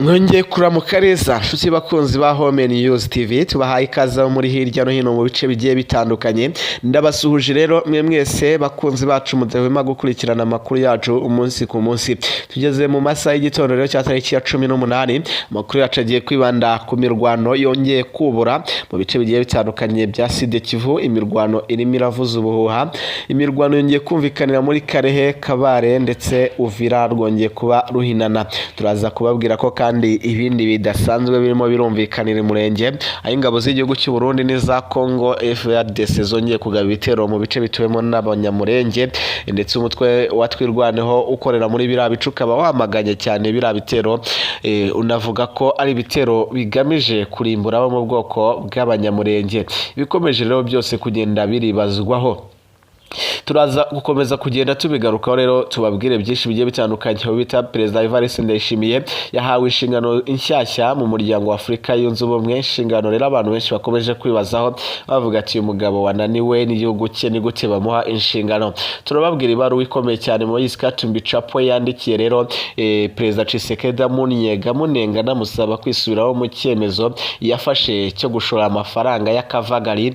Mwongeye kuramuka neza, nshuti bakunzi ba Home News TV. Tubahaye ikaze muri hirya no hino mu bice bigiye bitandukanye. Ndabasuhuje rero mwe mwese bakunzi bacu mudahwema gukurikirana amakuru yacu umunsi ku munsi. Tugeze mu masaha y'igitondo rero cya tariki ya 18. Amakuru yacu agiye kwibanda ku mirwano yongeye kubura mu bice bigiye bitandukanye bya Sud Kivu. Imirwano irimo iravuza ubuhuha, imirwano yongeye kumvikanira muri Kalehe, Kabare ndetse Uvira rwongeye kuba ruhinana. Turaza kubabwira ko kandi ibindi bidasanzwe birimo birumvikanira Umurenge, aho ingabo z'igihugu cy'u Burundi n'iza Congo FARDC zongeye kugaba ibitero mu bice bituwemo n'Abanyamurenge, ndetse umutwe wa Twirwaneho ukorera muri biriya bice ukaba wamaganye cyane biriya bitero, unavuga ko ari ibitero bigamije kurimbura abo mu bwoko bw'Abanyamurenge. Ibikomeje rero byose kugenda biribazwaho, turaza gukomeza kugenda tubigarukaho rero, tubabwire byinshi bigiye bitandukanye. Aho bita Perezida Evariste Ndayishimiye yahawe inshingano inshyashya mu Muryango wa Afurika Yunze Ubumwe, inshingano rero abantu benshi bakomeje kwibazaho, bavuga ati: "Uyu mugabo wananiwe n'igihugu cye, ni gute bamuha inshingano?" Turababwira ibaruwa ikomeye cyane Moise Katumbi Chapwe yandikiye rero Perezida Tshisekedi, amunyega, amunenga, anamusaba kwisubiraho mu cyemezo yafashe cyo gushora amafaranga y'akavagari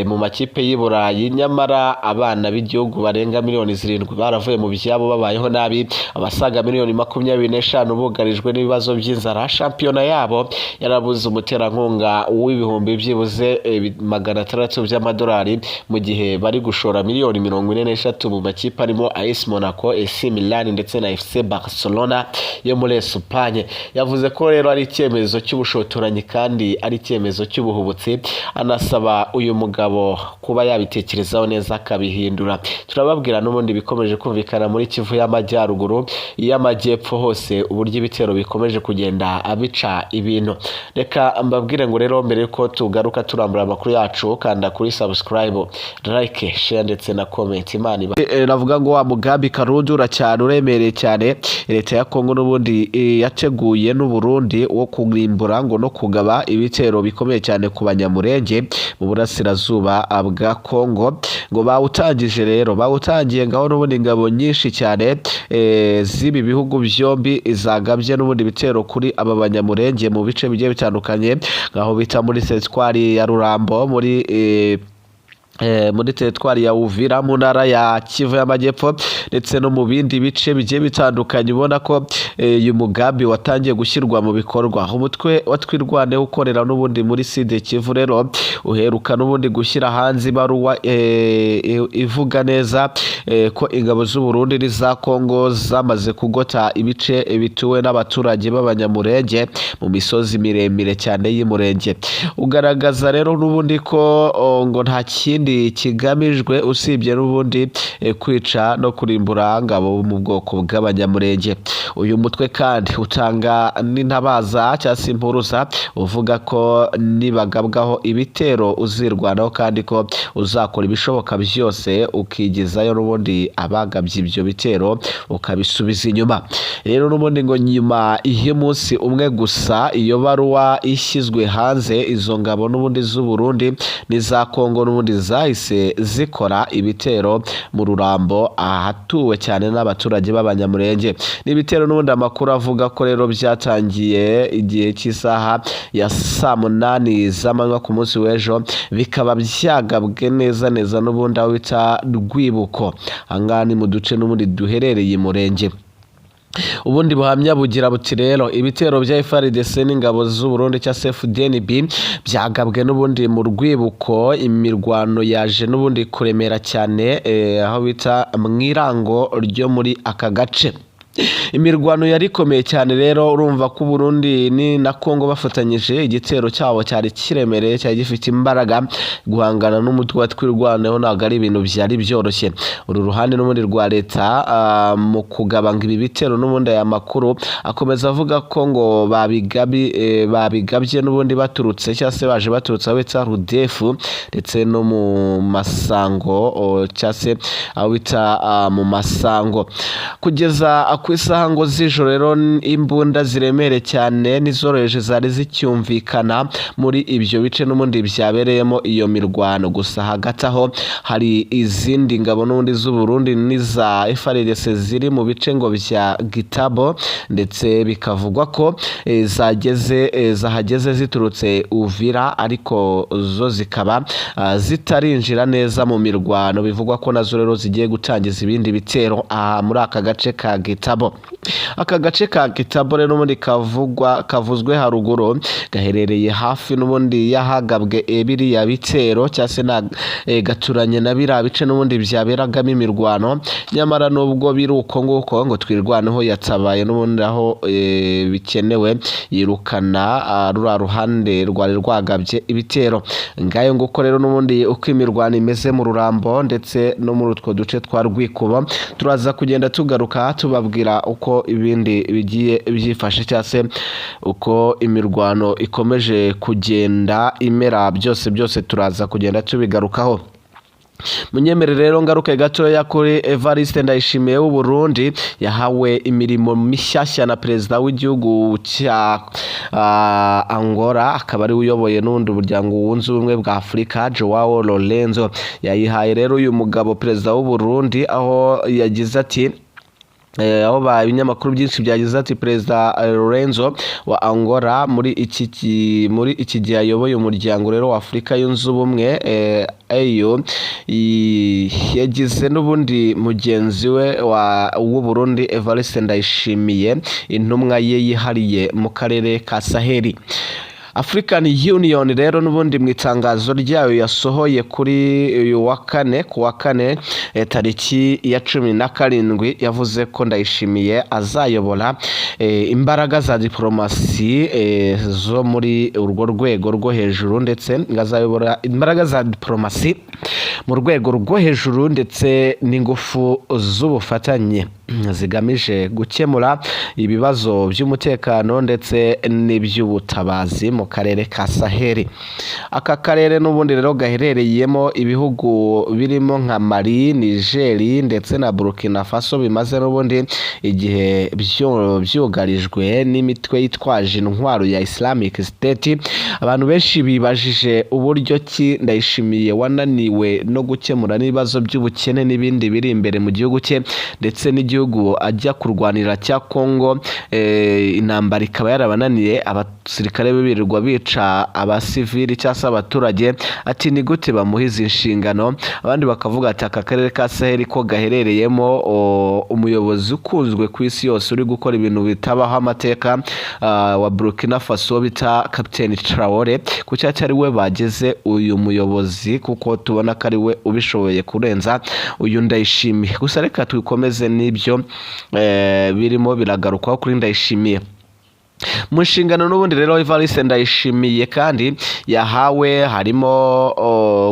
mu makipe y'i Burayi, nyamara abana b'igihugu barenga miliyoni 7 baravuye mu byabo, babayeho nabi, abasaga miliyoni 25 bugarijwe n'ibibazo by'inzara, shampiyona yabo yarabuze umuterankunga w'ibihumbi byibuze 600 by'amadolari, mu gihe bari gushora miliyoni 43 mu makipe arimo AS Monaco, AC Milan ndetse na FC Barcelona yo muri Espagne. Yavuze ko rero ari icyemezo cy'ubushotoranyi kandi ari icyemezo cy'ubuhubutsi, anasaba uyu mugabo kuba yabitekerezaho neza akabihindura. Turababwira n'ubundi bikomeje kumvikana muri Kivu y'Amajyaruguru, iy'Amajyepfo hose, uburyo ibitero bikomeje kugenda abica ibintu. Reka mbabwire ngo rero mbere yuko tugaruka turambura amakuru yacu, kanda kuri subscribe, like, share ndetse na comment. Imana iba navuga ngo wa mugambi karundura cyane, uremereye cyane, leta ya Kongo n'ubundi yateguye n'Uburundi wo kurimbura ngo no kugaba ibitero bikomeye cyane ku Banyamurenge mu burasirazuba bwa Kongo, ngo bawutangije rero, bawutangiye. Ngaho n'ubundi ingabo nyinshi cyane z'ibi bihugu byombi zagabye n'ubundi bitero kuri aba Banyamurenge mu bice bigiye bitandukanye, ngaho bita muri teritwari ya Rurambo, muri teritwari ya Uvira, mu ntara ya Kivu y'Amajyepfo, ndetse no mu bindi bice bigiye bitandukanye. Ubona ko uyu mugambi watangiye gushyirwa mu bikorwa. Umutwe wa Twirwaneho ukorera n'ubundi muri Sud Kivu rero uheruka n'ubundi gushyira hanze ibaruwa ivuga neza ko ingabo z'u Burundi n'iza Kongo zamaze kugota ibice bituwe n'abaturage b'Abanyamurenge mu misozi miremire cyane y'Imurenge. Ugaragaza rero n'ubundi ko ngo nta kindi kigamijwe usibye n'ubundi kwica no kurimbura ngabo mu bwoko bw'Abanyamurenge. Uyu mutwe kandi utanga n'intabaza cyangwa se impuruza, uvuga ko nibagabwaho ibitero uzirwanaho, kandi ko uzakora ibishoboka byose ukigezayo n'ubundi abagabye ibyo bitero, ukabisubiza inyuma. Rero n'ubundi ngo nyuma y'umunsi umwe gusa iyo baruwa ishyizwe hanze, izo ngabo n'ubundi z'u Burundi n'iza Kongo n'ubundi zahise zikora ibitero mu Rurambo, ahatuwe cyane n'abaturage b'Abanyamurenge. Ni ibitero n'ubundi amakuru avuga ko rero byatangiye igihe cy'isaha ya saa 8 z'amanywa ku munsi w'ejo, bikaba byagabwe neza neza n'ubundi aho bita Rwibuko. Ahangaha ni mu duce n'ubundi duherereye i Murenge. Ubundi buhamya bugira buti rero ibitero bya FARDC n'ingabo z'u Burundi cyangwa se FDNB byagabwe n'ubundi mu Rwibuko. Imirwano yaje n'ubundi kuremera cyane aho bita mu Irango ryo muri aka gace. Imirwano yari ikomeye cyane rero. Urumva ko Burundi ni na Kongo bafatanyije, igitero cyabo cyari kiremereye, cyari gifite imbaraga. Guhangana n'umutwe wa Twirwaneho ntabwo ari ibintu byari byoroshye. Uru ruhande n'ubundi rwa leta mu kugabanga ibi bitero n'ubundi, aya makuru akomeza avuga ko ngo babigabye n'ubundi baturutse cyangwa se baje baturutse aho bita Rudefu ndetse no mu Masango, cyangwa se aho bita mu Masango. Kugeza Ku isaha ngo z'ijoro rero, imbunda ziremere cyane n'izoroheje zari zicyumvikana muri ibyo bice n'ubundi byabereyemo iyo mirwano. Gusa hagati aho hari izindi ngabo n'ubundi z'u Burundi n'iza FARDC ziri mu bice ngo bya Gitabo, ndetse bikavugwa ko zageze zahageze ziturutse Uvira, ariko zo zikaba zitarinjira neza mu mirwano. Bivugwa ko nazo rero zigiye gutangiza ibindi bitero aha muri aka gace ka Gitabo. Aka gace ka Gitabo rero n'ubundi kavugwa, kavuzwe haruguru, gaherereye hafi n'ubundi y'ahagabwe biriya bitero, cyangwa se gaturanye na biriya bice n'ubundi byaberagamo imirwano. Nyamara nubwo biri uko nguko, ngo Twirwaneho yatabaye n'ubundi aho bikenewe, yirukana ruriya ruhande rwari rwagabye ibitero. Ngayo nguko rero n'ubundi uko imirwano imeze mu Rurambo ndetse no muri utwo duce twa Rwikubo. Turaza kugenda tugaruka tubabwira uko ibindi bigiye byifashe, cyangwa se uko imirwano ikomeje kugenda imera. Byose byose turaza kugenda tubigarukaho. Munyemere rero ngaruke gatoya kuri Evariste Ndayishimiye w'u Burundi, yahawe imirimo mishyashya na perezida w'igihugu cya Angola, akaba ari we uyoboye n'ubundi umuryango wunze ubumwe bwa Afurika, Joao Lorenzo. Yayihaye rero uyu mugabo perezida w'u Burundi, aho yagize ati aho ibinyamakuru byinshi byagize ati: "Perezida Lorenzo wa Angola muri iki gihe ayoboye umuryango rero wa Afurika yunze ubumwe, AU, yagize n'ubundi mugenzi we w'u Burundi Evariste Ndayishimiye intumwa ye yihariye mu karere ka Saheli." African Union rero n'ubundi mu itangazo ryayo yasohoye kuri uyu wa kane, ku wa kane, tariki ya 17, yavuze ko Ndayishimiye azayobora imbaraga za diplomasi zo muri urwo rwego rwo hejuru, ndetse ngo azayobora imbaraga za diplomasi mu rwego rwo hejuru ndetse n'ingufu z'ubufatanye zigamije gukemura ibibazo by'umutekano ndetse n'iby'ubutabazi mu karere ka Saheli. Aka karere n'ubundi rero gaherereyemo ibihugu birimo nka Mali, Niger ndetse na Burkina Faso, bimaze n'ubundi igihe byugarijwe n'imitwe yitwaje intwaro ya Islamic State. Abantu benshi bibajije uburyo ki Ndayishimiye, wananiwe no gukemura n'ibibazo by'ubukene n'ibindi biri imbere mu gihugu cye, ndetse n'igihugu ajya kurwanira cya Congo, intambara ikaba yarabananiye, abasirikare be birirwa bica abasivili cyangwa se abaturage, ati ni gute bamuha izi nshingano? Abandi bakavuga ati aka karere ka Saheli ko gaherereyemo umuyobozi ukunzwe ku isi yose, uri gukora ibintu bitabaho amateka, wa Burkina Faso bita Captain Traore, kuki atari we bageze uyu muyobozi, kuko tubona ko ari we ubishoboye kurenza uyu Ndayishimiye? Gusa reka tukomeze n'ibyo birimo biragarukwaho kuri Ndayishimiye. Mu nshingano n'ubundi rero Evariste Ndayishimiye kandi yahawe harimo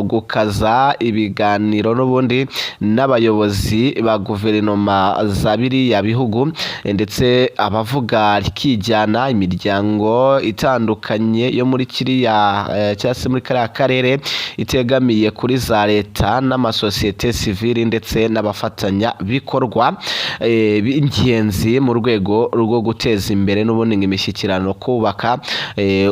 gukaza ibiganiro n'ubundi n'abayobozi ba guverinoma za biriya bihugu, ndetse abavuga rikijyana, imiryango itandukanye yo muri kiriya cyangwa se muri kariya karere itegamiye kuri za leta n'amasosiyete sivili, ndetse n'abafatanyabikorwa b'ingenzi mu rwego rwo guteza imbere n'ubundi imishyikirano, kubaka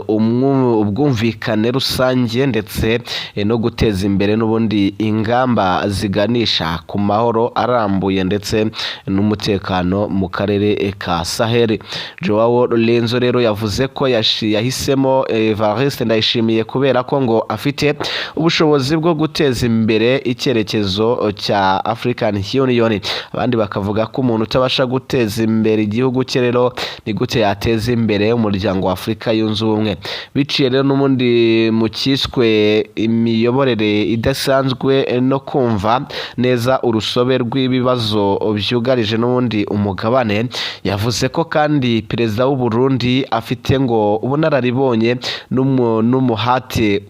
ubwumvikane rusange, ndetse no guteza imbere n'ubundi ingamba ziganisha ku mahoro arambuye ndetse n'umutekano mu karere ka Sahel. Joao Lorenzo rero yavuze ko yahisemo Evariste Ndayishimiye kubera ko ngo afite ubushobozi bwo guteza imbere icyerekezo cya African Union. Abandi bakavuga ko umuntu utabasha guteza imbere igihugu cye rero ni gute yateza imbere umuryango wa Afurika yunze ubumwe? Biciye rero n'ubundi mu cyiswe imiyoborere idasanzwe no kumva neza urusobe rw'ibibazo byugarije n'ubundi umugabane. Yavuze ko kandi perezida w'u Burundi afite ngo ubunararibonye n'umuhate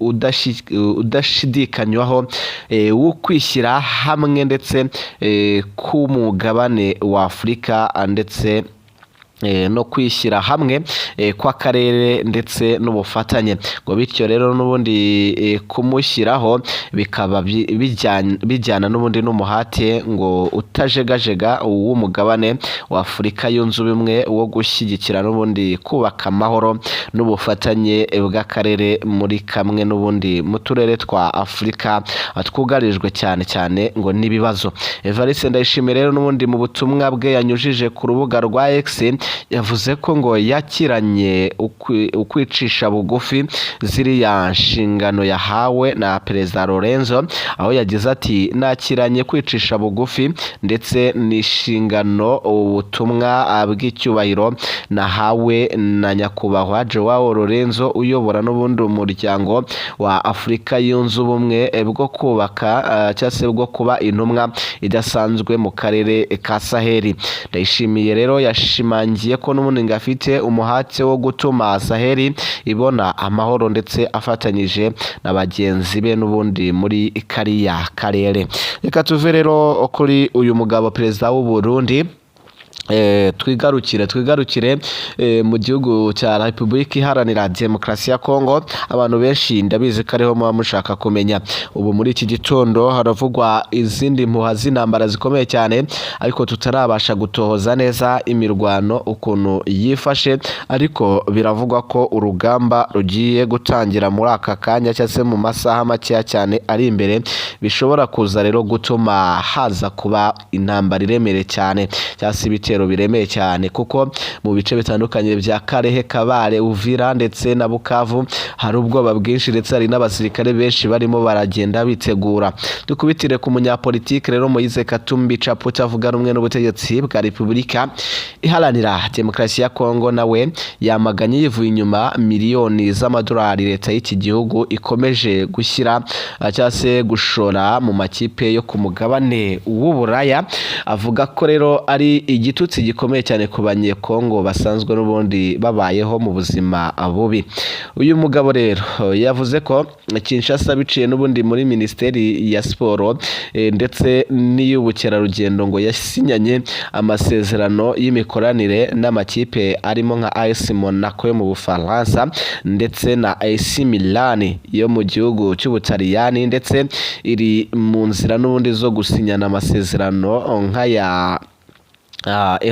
udashidikanywaho wo kwishyira hamwe ndetse k'umugabane wa Afurika ndetse No kwishyira hamwe kw'akarere ndetse n'ubufatanye. Ngo bityo rero n'ubundi kumushyiraho bikaba bijyana n'ubundi n'umuhate ngo utajegajega w'umugabane wa Afurika Yunze Ubumwe wo gushyigikira n'ubundi kubaka amahoro n'ubufatanye bw'akarere muri kamwe n'ubundi mu turere twa Afurika twugarijwe cyane cyane ngo n'ibibazo. Evariste Ndayishimiye rero n'ubundi mu butumwa bwe yanyujije ku rubuga rwa X, yavuze ko ngo yakiranye ukwicisha bugufi ziriya nshingano yahawe na Perezida Lorenzo, aho yagize ati: "Nakiranye kwicisha bugufi ndetse n'inshingano ubutumwa bw'icyubahiro nahawe na Nyakubahwa Joao Lorenzo uyobora n'ubundi Umuryango wa Afurika Yunze Ubumwe bwo kubaka cyangwa se bwo kuba intumwa idasanzwe mu karere ka Saheli." Ndayishimiye rero yashimangiye ko n'ubundi ngo afite umuhate wo gutuma Saheli ibona amahoro, ndetse afatanyije na bagenzi be n'ubundi muri kariya karere. Reka tuve rero kuri uyu mugabo perezida w'u Burundi, twigarukire mu gihugu cya Repubulika Iharanira Demokarasi ya Kongo. Abantu benshi ndabizi ko ariho muba mushaka kumenya. Ubu muri iki gitondo haravugwa izindi mpuha z'intambara zikomeye cyane, ariko tutarabasha gutohoza neza imirwano ukuntu yifashe, ariko biravugwa ko urugamba rugiye gutangira muri aka kanya cyangwa se mu masaha makeya cyane ari imbere, bishobora kuza rero gutuma haza kuba intambara iremereye cyane cyangwa se ibitero biremeye cyane, kuko mu bice bitandukanye bya Kalehe, Kabare, Uvira ndetse na Bukavu hari ubwoba bwinshi, ndetse hari n'abasirikare benshi barimo baragenda bitegura. Dukubitire ku munyapolitike rero Moise Katumbi Chapwe utavuga rumwe n'ubutegetsi bwa Repubulika Iharanira Demokarasi ya Kongo, nawe yamaganye yivuye inyuma miliyoni z'amadolari leta y'iki gihugu ikomeje gushyira cyangwa se gushora mu makipe yo ku mugabane w'Uburaya. Avuga ko rero ari igitutsi gikomeye cyane ku Banyekongo basanzwe n'ubundi babayeho mu buzima bubi. Uyu mugabo rero yavuze ko Kinshasa, biciye n'ubundi muri minisiteri ya siporo ndetse n'iy'ubukerarugendo, ngo yasinyanye amasezerano y'imikoranire n'amakipe arimo nka AS Monaco yo mu Bufaransa ndetse na AC Milan yo mu gihugu cy'Ubutaliyani, ndetse iri mu nzira n'ubundi zo gusinyana amasezerano nk'aya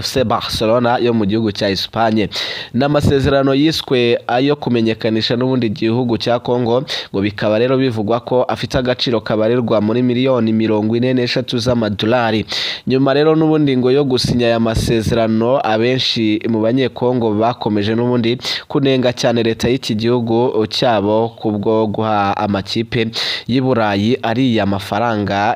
FC Barcelona yo mu gihugu cya Espagne. N'amasezerano yiswe ayo kumenyekanisha n'ubundi gihugu cya Congo, ngo bikaba rero bivugwa ko afite agaciro kabarirwa muri miliyoni 43 z'amadolari. Nyuma rero n'ubundi ngo yo gusinya aya masezerano, abenshi mu Banyekongo bakomeje n'ubundi kunenga cyane leta y'iki gihugu cyabo kubwo guha amakipe y'i Burayi ariya mafaranga,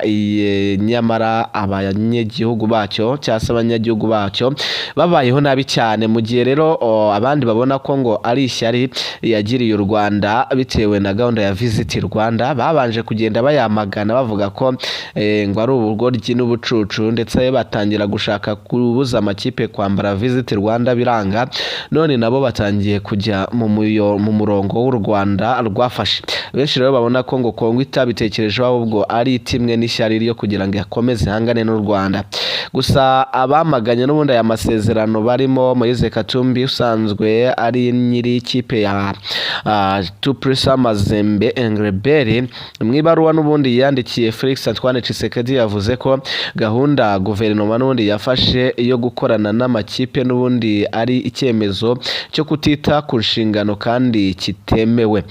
nyamara abanyagihugu bacyo cyangwa se abanyagihugu bacyo babayeho nabi cyane. Mu gihe rero abandi babona ko ngo ari ishyari yagiriye u Rwanda bitewe na gahunda ya Visit Rwanda, babanje kugenda bayamagana bavuga ko ngo ari ubugoryi n'ubucucu, ndetse batangira gushaka kubuza amakipe kwambara Visit Rwanda, biranga. None nabo batangiye kujya mu murongo w'u Rwanda rwafashe. Benshi rero babona ko ngo Kongo itabitekerejeho, ahubwo ari itimwe n'ishyari ryo kugira ngo ikomeze ihangane n'u Rwanda. Gusa abamaganye n'ubundi aya masezerano barimo Moise Katumbi usanzwe ari nyiri ikipe ya Tout-Puissant Mazembe Englebert. Mu ibaruwa n'ubundi yandikiye Felix Antoine Tshisekedi, yavuze ko gahunda guverinoma n'ubundi yafashe yo gukorana n'amakipe n'ubundi ari icyemezo cyo kutita ku nshingano kandi kitemewe.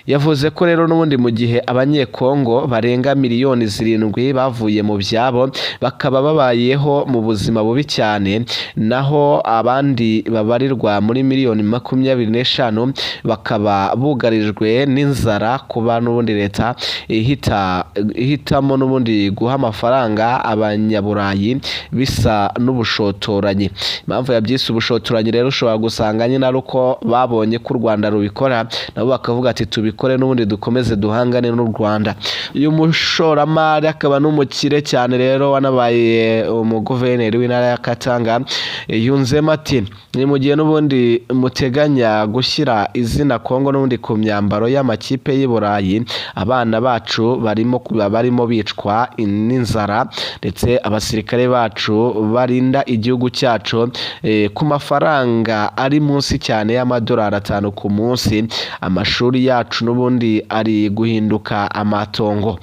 Yavuze ko rero n'ubundi mu gihe Abanyekongo barenga miliyoni 7 bavuye mu byabo, bakaba babayeho mu buzima bubi cyane, naho abandi babarirwa muri miliyoni 25 bakaba bugarijwe n'inzara, kuba n'ubundi leta ihitamo n'ubundi guha amafaranga Abanyaburayi bisa n'ubushotoranyi. Impamvu yabyise ubushotoranyi rero, ushobora gusanga nyine ari uko babonye ko u Rwanda rubikora, nabo bakavuga ati tubikore. tubikore, n'ubundi dukomeze duhangane n'u Rwanda. Uyu mushoramari akaba n'umukire cyane rero, wanabaye umuguverineri w'intara ya Katanga, yunzemo ati: "Ni mu gihe n'ubundi muteganya gushyira izina Kongo n'ubundi ku myambaro y'amakipe y'i Burayi, abana bacu barimo bicwa n'inzara, ndetse abasirikare bacu barinda igihugu cyacu ku mafaranga ari munsi cyane y'amadolari 5 ku munsi, amashuri yacu n'ubundi ari guhinduka amatongo."